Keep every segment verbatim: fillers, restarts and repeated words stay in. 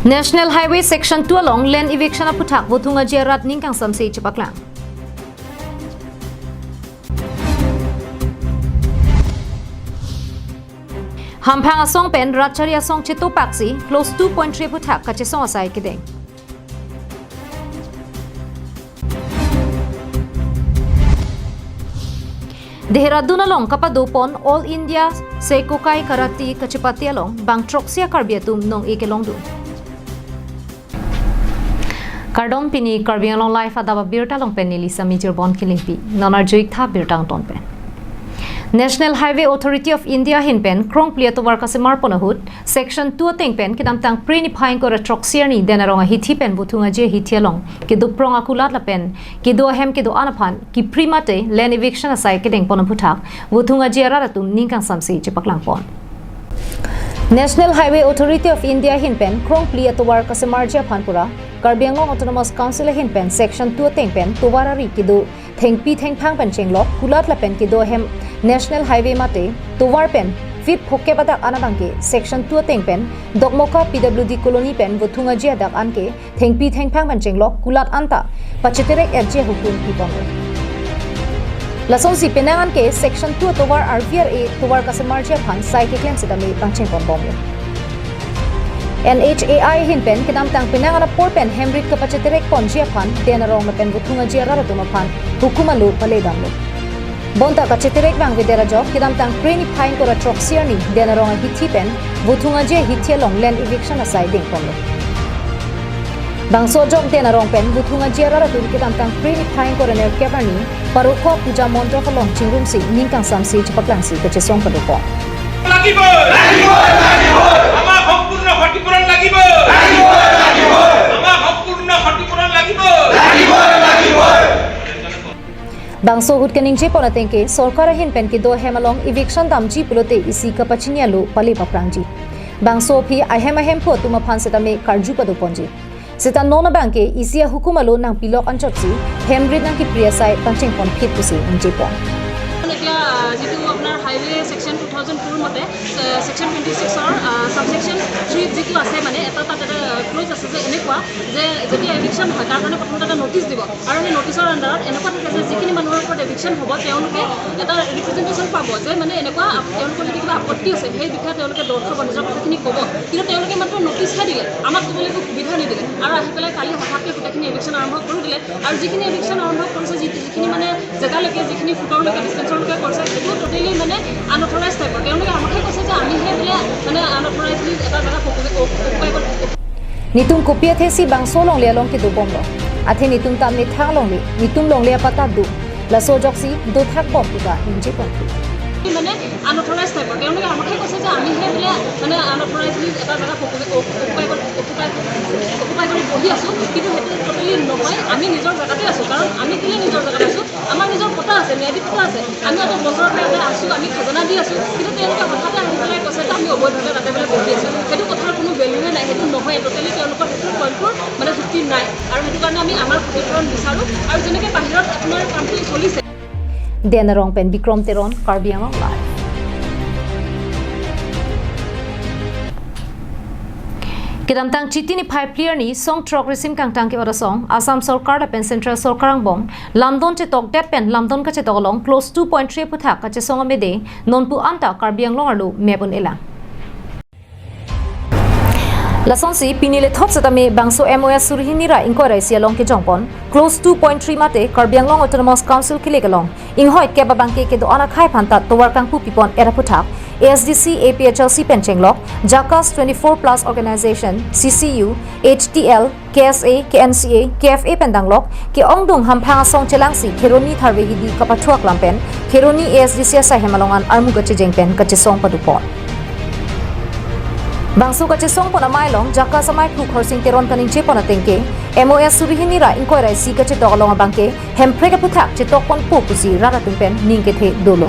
National Highway Section two along land eviction aphuthak Vothung Aji arat ning kangsamse chepaklang. Hamphang asong pen Ratchari asong chetopaksi Clause two point three aphuthak kachesong asai kedeng. Dehradun along kapadopon All India Seikokai Karate kachepate along bang throksi a-Karbi atum nong-e kelongdun. Kardom, pini Karbi Anglong Live adap abirta along pen neli Sami Jirbon Kilingpi. Non arju-ik tha birta angton pen. National Highway Authority of India ahin pen krongphli atovar kasemar pon ahut Section two ateng pen kedamtang Phre niphai ingkoi ra throksi arni Den Arong ahithi pen Vothung Aji ahithi along kedo prong akulat lapen kedo ahem kedo-an aphan kiphri mate land eviction asai kedeng pon aphuthak Vothung Aji arat atum ning kangsamse chepaklang pon. National Highway Authority of India ahin pen krongphli atovar kasemarji aphan pura Karbi Anglong Autonomous Council ahin pen Section two ateng pen tovar ari kedo thengpi thengphang pen chenglok kulat lapen kedo ahem National Highway mate tovar pen feet phokep adak an abangke Section two ateng pen Dokmoka P W D Colony pen Vothung Aji adak anke thengpi thengphang pen chenglok kulat anta pacheterek-etji ahukum pipon. Lasonsi penang anke Section two atovar arvi ar-e tovar kasemarji aphan sai keklem setame pangcheng pon bomlo. N H A I ahin pen kedamtang penang an apor pen hemrit kapacheterek ponji aphan Den Arong lapen Vothung Aji arat atum aphan hukum alo pale damlo. Bonta kacheterek vangvedet ajok kedamtang Phre niphai ingkoi ra throksi arni Den Arong ahithi pen Vothung Aji ahithi along land eviction asai dengponlo. Bangso ajok Den Arong pen Vothung Aji arat atum kedamtang Phre niphai ingkoi ra nerkep arni Parokho Puja Mondop along chingrumsi ning kangsamse chepaklangsi kachesong padopon. লাগিবই। লাগিবই, লাগিবই। আমাক সম্পূৰ্ণ ক্ষতিপূৰণ লাগিবই। লাগিবই, লাগিবই। আমাক সম্পূৰ্ণ ক্ষতিপূৰণ লাগিবই। লাগিবই, লাগিবই। Bangso ahut kaningje pon atengke, sorkar ahin pen kedo ahem along eviction damji pulote isi kapachini alo pale paprangji. Bangso aphi ahem ahemphu atum aphan setame karju padoponji. Seta non abangke isi ahukum alo nangpilok anchotsi hemrit nangkipri asai pangcheng ponphit pusi ningje pon. এতিয়া, আহ, যিটো আপোনাৰ highway section two thousand টুৰ মতে, আহ, section twenty ছিক্সৰ, আহ, ছাবছেকশ্যন থ্ৰীত যিটো আছে, মানে, এটা তাত এটা, আহ, ক্লজ আছে যে এনেকুৱা যে যেতিয়া এভিকশ্যন হয়, তাৰ কাৰণে প্ৰথমতে এটা নটিচ দিব। আৰু সেই নটিচৰ আণ্ডাৰত এনেকুৱা থাকে যে যিখিনি মানুহৰ ওপৰত এভিকশ্যন হ'ব, তেওঁলোকে এটা ৰিপ্ৰেজেণ্টেশ্যন পাব যে, মানে, এনেকুৱা আপ-, তেওঁলোকৰ যদি কিবা আপত্তি আছে, সেই বিষয়ে তেওঁলোকে দৰ্শাব, নিজৰ কথাখিনি ক'ব। কিন্তু তেওঁলোকে মাত্ৰ নটিচহে দিলে, আমাক ক'বলৈ একো সুবিধা নিদিলে। আৰু আহি পেলাই কালি হঠাৎকৈ গোটেইখিনি এভিকশ্যন আৰম্ভ কৰি দিলে। আৰু যিখিনি এভিকশ্যন আৰম্ভ কৰিছে, যি-, যিখিনি, মানে, জেগালৈকে, যিখিনি ফুটৰলৈকে, ডিষ্টেঞ্চৰলৈকে কৰিছে, সেইটো ট'টেলি, মানে, আনঅথৰাইজ টাইপৰ। তেওঁলোকে আমাকে কৈছে যে আমিহে বোলে, মানে, আনঅথৰাইজলি এটা জেগাত অকু-, অকু-, অকুপাই কৰি Netum kopi athesi bangso longle along kedobomlo? Athe netum ta methang longle, netum longle apatta do. Laso ajoksi dothak bom puta ningje ponpo. মানে আনঅথৰাইজ টাইপৰ। তেওঁলোকে আমাকে কৈছে যে আমিহে বোলে মানে আনঅথৰাইজলি এটা জেগা অকু-, অকু-, অকুপাই কৰি, অকুপাই, অকুপাই কৰি বহি আছোঁ, কিন্তু সেইটো ট'টেলি নহয়। আমি নিজৰ জেগাতে আছোঁ, কাৰণ আমি কেলে নিজৰ জেগাতে আছোঁ? আমাৰ নিজৰ পট্টা আছে, ন্যায়াধীশ পট্টা আছে। আমি অত বছৰৰ পৰা ইয়াতে আছোঁ, আমি খাজানা দি আছোঁ, কিন্তু তেওঁলোকে হঠাতে আহি পেলাই কৈছে যে আমি অবৈধভাৱে তাতে বোলে বহি আছোঁ। সেইটো কথাৰ কোনো ভেলুৱে নাই, সেইটো নহয়, ট'টেলি তেওঁলোকৰ সেইটো পইণ্টটোৰ মানে যুক্তি নাই। আৰু সেইটো কাৰণে আমি আমাৰ ক্ষতিপূৰণ বিচাৰোঁ। আৰু যেনেকে বাহিৰত আপোনাৰ কামটো চলিছে। Den Arong pen Bikrom Teron, Karbi Anglong Live. Kedamtang Chiti niphai phli arni song throk risim kangtang ke-ot asong, Assam Sorkar lapen Central Sorkar angbong lamdon chetokdet pen lamdon kachetok along Clause two point three aphuthak kachesong amede nonpu anta Karbi Anglong arlo mep un-elang. Lasonsi pini lethot setame bangso M O S suri hini ra ingkoi ra isi along kejongpon Clause two point three mate Karbi Anglong Autonomous Council kilik along inghoi kep abangke kedo-an akhai aphan ta tovar kangpu pipon-et aphuthak A S D C, A P H L C pen chenglok, JACAS twenty-four plus organization, C C U, H T L, K S A, K N C A, K F A pen danglok ke-ongdung hamphang asong chelangsi Kheroni tharve hidi kapathu aklam pen Kheroni A S D C asai hem along an armu kachejeng pen kachesong padopon. Bangso kachesong pon amei along JACAS amei phu Khorsing Teron kaningje pon atengke, M O S suri hini ra ingkoi ra isi kachetok along abangke Hemprek aphuthak chetok ponpo pusi rat atum pen ning kethe dolo.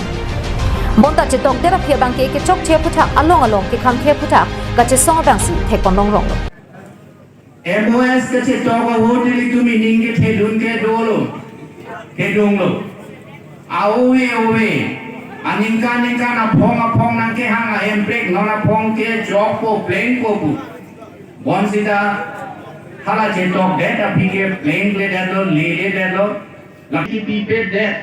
Bonta chetokdet aphi abangke kechokche aphuthak along along kekhamkhe aphuthak kachesong abangsi thek pon longronglo. M O S kachetok ahut ilitum ning kethedun ke dolo. Kedunglo. Awe awe. Aningkan ningkan aphong aphong nangkehang a-Hemprek non aphong kechokpo plengpo pu. Bonsita hala chetokdet aphi ke plain kledetlo, ledetlo. Laki pipedet.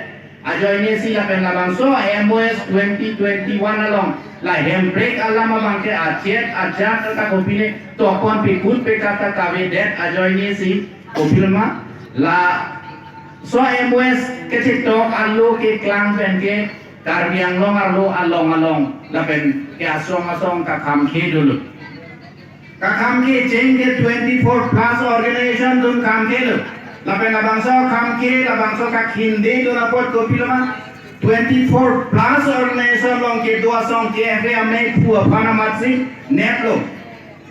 Ajoinesi lapen labangso M O S twenty twenty-one along la hemprek alam abangke achet achat ta kopine tokpon pikut pekata kavedet ajoinesi kopilma laso M O S kachetok alo keklang pen ke Karbi Anglong arlo along along lapen ke asong asong kakham khe dolo. Kakham khe cheng ke twenty-four plus organization atum kham khelo. Lapen labangso kham khe, labangso kakhinde dun apot kopiloma. Twenty-four plus organization along kedo asong ke F A M A phu aphan amatsi neplo.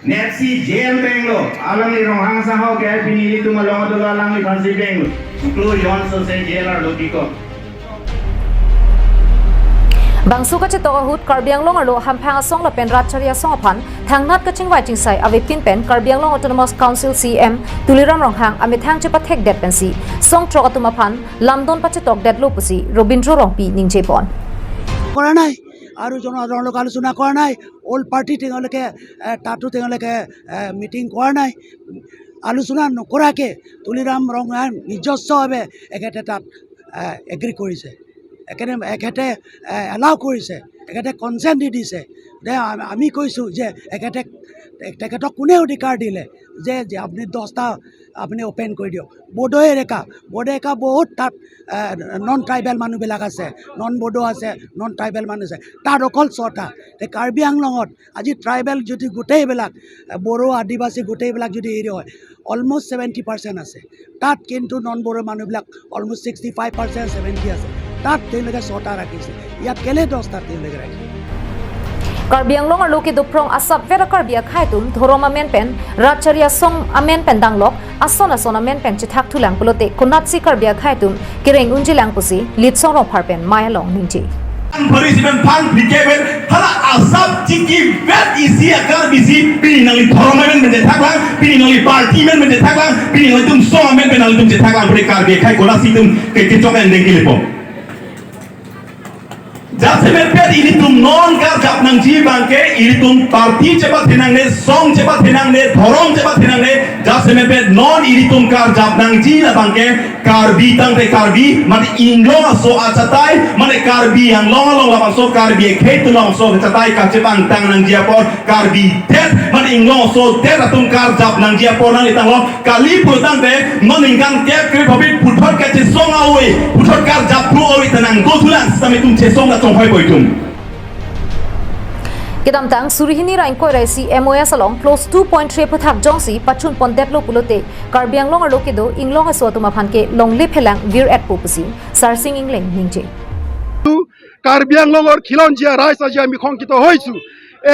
Nepsi jail benglo. Alangli Ronghang sahau ke pini ilitum along dolo alangliphansi benglo. Klo jon sose jail arlo bikok. Bangso kachetok ahut Karbi Anglong arlo hamphang asong lapen ratchari asong aphan thangnat kachingvai chingsai avepin pen Karbi Anglong Autonomous Council C E M Tuliram Ronghang amethang chepathekdet pensi songthrok atum aphan lamdon pachetokdetlo pusi Robindro Rongpi ningjepon. কৰা নাই আৰু জনসাধাৰণৰ লগত আলোচনা কৰা নাই। All party তেওঁলোকে, এ, তাতো তেওঁলোকে, এ, মিটিং কৰা নাই। আলোচনা নকৰাকে তুলিৰাম ৰংহাং নিজস্বভাৱে এখেতে তাত, এ, এগ্ৰী কৰিছে। এখেতে, এখেতে, এ, এলাউ কৰিছে, এখেতে কনচেণ্ট দি দিছে। দে, আম-, আমি কৈছোঁ যে এখেতে, তে-, তেখেতক কোনে অধিকাৰ দিলে যে, যে আপুনি দহটা আপুনি অপেন কৰি দিয়ক? বড়ো এলেকা, বড়ো এলেকা বহুত তাত, এ, নন ট্ৰাইবেল মানুহবিলাক আছে, নন বড়ো আছে, নন ট্ৰাইবেল মানুহ আছে, তাত অকল ছটা। তে কাৰ্বি আংলঙত আজি ট্ৰাইবেল যদি গোটেইবিলাক, এ, বড়ো, আদিবাসী গোটেইবিলাক যদি এৰি হয়, অলমষ্ট ছেভেণ্টি পাৰ্চেণ্ট আছে। তাত কিন্তু নন বড়ো মানুহবিলাক almost sixty five percent, seventy আছে। তাত তেওঁলোকে ছটা ৰাখিছে, ইয়াত কেলে দহটা তেওঁলোকে ৰাখিছে? Karbi Anglong arlo kedophrong asapvet a Karbi akhei atum dhorom amen pen, ratchari asong amen pen danglok, ason ason amen pen chethak thulang pulote konatsi Karbi akhei atum kereng unjilang pusi Litsong Rongphar pen mei along ningje. Phari simen phan phike pen hala asap chiki vet isi a Karbi si pini nangli dhorom amen pen chethaklang, pini nangli party amen pen chethaklang, pini nanglitum song amen pen nanglitum chethaklang, pura Karbi akhei konatsi atum ke kechok endeng kilipo. Jasemet pen ilitum non karjap nangji abangke ilitum party chepathenangne, song chepathenangne, dhorom chepathenangne, jasemet pen non ilitum karjap nangji labangke Karbi tangte Karbi, mane inglong aso achatai, mane Karbi Anglong along labangso Karbi akhei atum labangso achatai kachepangtang nangji apor Karbi det, mane inglong aso det atum karjap nangji apor nanglitanglo. Kali pulotangte non ningkan kep kre phobit puthot kachesong a-oi, puthot karjap phru a-oi ta nangdothulang, sitame itum chesong ta chonghoi po itum. Kedamtang suri hini ra ingkoi ra isi M O S along clause two point three aphuthak jongsi pachunpondetlo pulote Karbi Anglong arlo kedo inglong aso atum aphan ke longle phelang vir-etpo pusi Sarsing Engleng ningje. Karbi আংলঙৰ খিলঞ্জীয়া ৰাইজ আজি আমি শংকিত হৈছোঁ।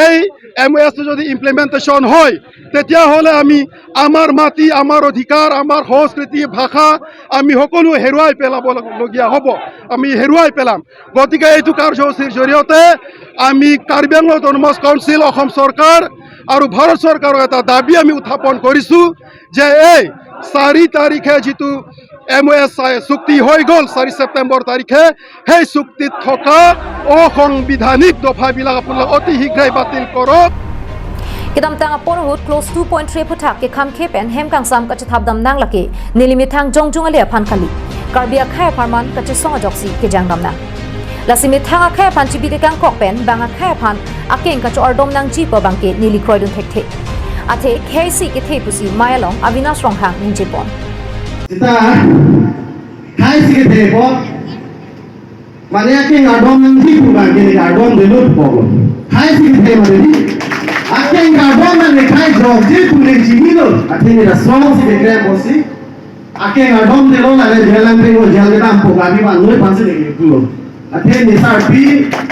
এই এম অ' এছটো যদি ইমপ্লিমেণ্টেশ্যন হয়, তেতিয়াহ'লে আমি আমাৰ মাটি, আমাৰ অধিকাৰ, আমাৰ সংস্কৃতি, ভাষা আমি সকলো হেৰুৱাই পেলাবলগীয়া হ'ব, আমি হেৰুৱাই পেলাম। গতিকে এইটো কাৰ্যসূচীৰ জৰিয়তে আমি কাৰ্বি আংলং অট'নমাছ কাউন্সিল, অসম চৰকাৰ আৰু ভাৰত চৰকাৰক এটা দাবী আমি উত্থাপন কৰিছোঁ যে এই চাৰি তাৰিখে যিটো এম অ' এছ চুক্তি হৈ গ'ল চাৰি ছেপ্টেম্বৰ তাৰিখে, সেই চুক্তিত থকা অসাংবিধানিক দফাবিলাক আপোনালোকে অতি শীঘ্ৰে বাতিল কৰক। Kedamtang apor ahut clause two point three aphuthak kekhamkhe pen hem kangsam kachethapdam nang lake neli methang jongjung ale aphan kali. Karbi akhei apharman kachesong ajoksi kejangdam nang. Lasi methang akhei aphan chibi tekangkok pen bang akhei aphan akeng kacho-ardom nangji pu abangke neli kroidun thekthe. Athe khei si kethe pusi mei along Avinash Ronghang ningjepon. Sita khei si kethe po. Mane akeng ardom nangji pu abangke neli ardom delo pu po. Khei si kethe mane ni. Akeng ardom nang khei jokji pu neli chimilo. Athe neli lasonsi kekrem posi. Akeng ardom delo lale jail lang penggo jail kedampo kami ban noi pansi lagi kulo. Athe neli sarpi,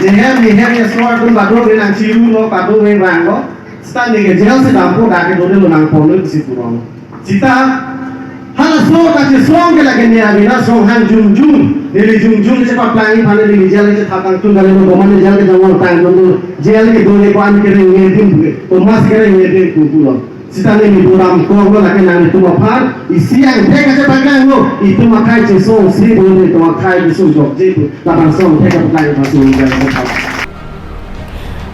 neli hem, neli hem ya suar dun badu neli nangchirulo, badu neli banglo. Sita neli ke jail si dampo dak kedodelo nangpo noi pusi purong. Sita halaso kachesong ke lake neli Avinash Ronghang jongjung, neli jongjung chepaplang aphan neli jail chethapdam tun kali mo doman neli jail kedamtang dun jail kedo neli ko-an kereng neli dim, Thomas kereng neli dim kukulo. Sita neli buram konglo lake nanglitum aphan, isi angthek kachepaklang lo, itum akhei chesong si bo nelitum akhei chesong jokji pu, labangso angthek kachepaklang lo, pasi neli jail chethap.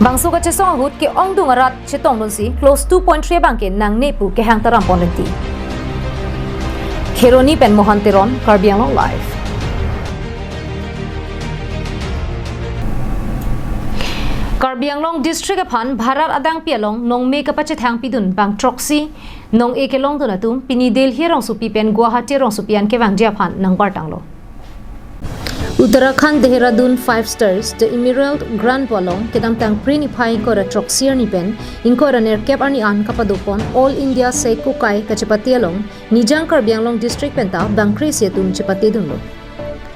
Bangso kachesong ahut ke-ongdung arat chetongdunsi clause two point three abangke nangne pu kehang taram pon lenti. Kheroni pen Mohan Teron, Karbi Anglong Live. Karbi Anglong District aphan Bharat adangpi along nongme kapachethang pidun bang throksi nong-e kelongdun atum pini Delhi rongsopi pen Guwahati rongsopi an kevangji aphan nangbartanglo. Uttarakhand Dehradun Five Stars The Emerald Grand pu along kedamtang Phre niphai ingkoi ra throksi arni pen ingkoi ra nerkep arni an kapadopon All India Seiko Kai kachepate along Nijang Karbi Anglong District penta bang kre-isi atum chepatedunlo.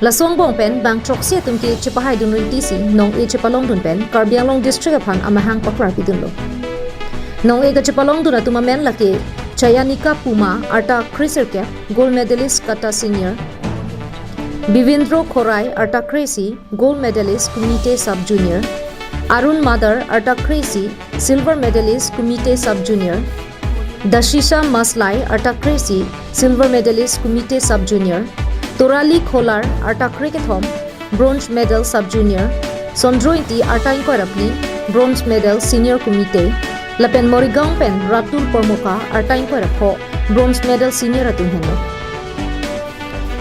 Laso angbong pen bang throksi atum ke chepahaidun rintisi nong-e chepalongdun pen Karbi Anglong District aphan amahang paklarpidunlo. Nong-e kachepalongdun atum amen lake Chayanika Puma, arta kre-sirkep, gold medalist kata senior, Bivindro Khorai, arta kre-isi, gold medalist Kumite Sub Junior, Arun Madar, arta kre-isi, silver medalist Kumite Sub Junior, Dashisha Maslai, arta kre-isi, silver medalist Kumite Sub Junior, Torali Kholar, arta krekethom, bronze medal Sub Junior, Sondro Ingti, arta ingkoi ra phli, bronze medal Senior Kumite, lapen Morigaon pen Ratul Pormoka, arta ingkoi ra pho, bronze medal Senior atum henlo.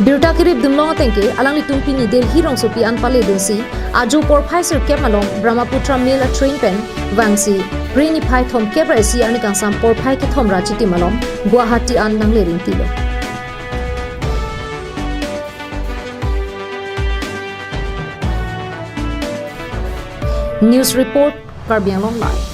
Birta keripdunlong atengke alanglitum pini Delhi rongsopi an paledunsi ajo porphai sirkep malom Brahmaputra Mail a train pen vangsi Phre niphai thomkep ra isi arni kangsam porphai kethom ra chitim malom Guwahati an nangle rintilo. News report, Karbi Anglong Live.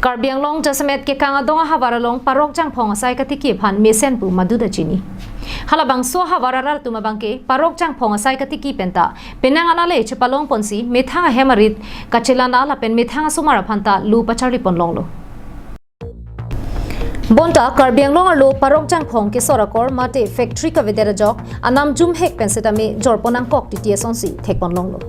Karbi Anglong jasemet kekang adong ahavar along parok jangphong asai katiki aphan mesen pu maduda chini. Halabangso ahavar arat atum abangke parok jangphong asai katiki penta penang anale chepalongponsi methang ahem arit kachelan-a lapen methang asomar aphanta lu pacharliponlonglo. Bonta Karbi Anglong arlo parok jangphong kesor akor mate factory kavedet ajok anam jumhek pen setame jorpon nangkok titi asonsi thekponlonglo.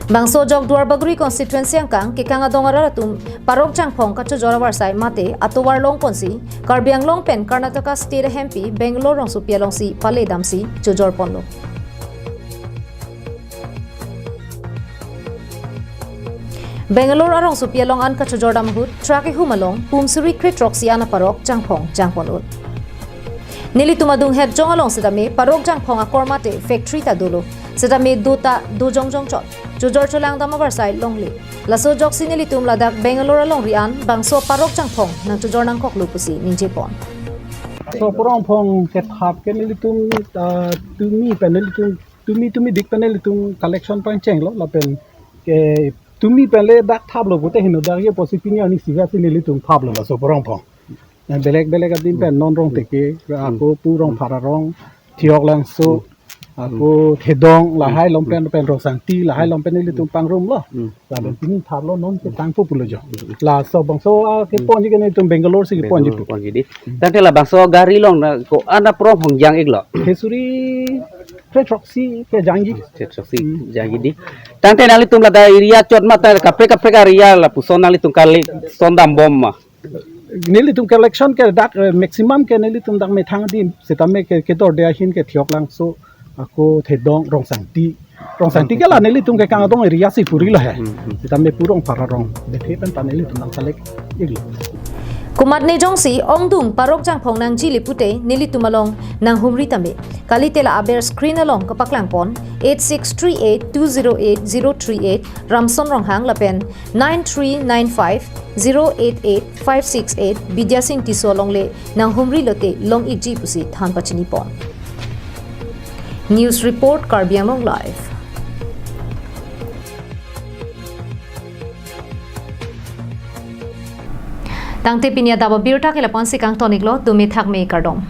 Bangso ajok Duarbagori constituency angkang kekang adong arat atum parok jangphong kachojor avarsai mate atovar longponsi Karbi Anglong pen Karnataka state ahempi Bangalore rongsopi alongsi paledamsi chojorponlo. Bangalore arongsopi along an kachojordam ahut truck ihum along pum suri kre throksi an aparok jangphong jangpon-un. Nelitum adung het jong along setame parok jangphong akor mate factory ta dolo. Setame do ta do jongjong chot. Chojor cholangdam avarsai longle. Laso ajoksi nelitum ladak Bangalore alongri an bangso parok jangphong nangchojor nangkoklo pusi ningjepon. So parok jangphong kethap ke nelitum, ah, tumi pen nelitum tumi tumi dik pen nelitum collection pangchenglo lapen ke tumi pen le dak thaplo pute heno dak ye posi pini ani siga si nelitum thaplo laso parok jangphong. Na belek belek adim pen non rong teke ako pu Rongphar arong, Thiok Langso, ako Thedong lahai lom pen pen Rongsangti lahai lom pen nelitum pangrumlo. Lapen pini thaplo non ke tangpo pulo jo. Laso bangso, ah, keponji ke nelitum Bangalore si keponji pu. Bangalore ponji di. Tangte labangso gari along na ko-an aparok jangiklo. He suri kre throksi ke jangji. Kre throksi jangji di. Tangte nanglitum ladak area chot mate kaprek kaprek area lapuson nanglitum collection dambom ma? Nelitum collection ke dak, eh, maximum ke nelitum dak methang adim setame ke kedorde ahin ke Thiok Langso ako Thedong Rongsangti. Rongsangti ke la nelitum kekang adong area si puri lo he. Setame pu Rongphar arong bethe pen ta nelitum nang collect iklo. Komatne jongsi ongdung parok jangphong nangjili pute nelitum along nanghumri tame. Kalite la aber screen along kapaklangpon eight six three eight two zero eight zero three eight Ramson Ronghang lapen nine three nine five zero eight eight five six eight Bidya Sing Tisso along le nanghumri lote long-ikji pusi than pachinipon. News report, Karbi Anglong Live. Tangte pini adap abirta ke lapu-an si kangton-iklo, dome thakme kardom.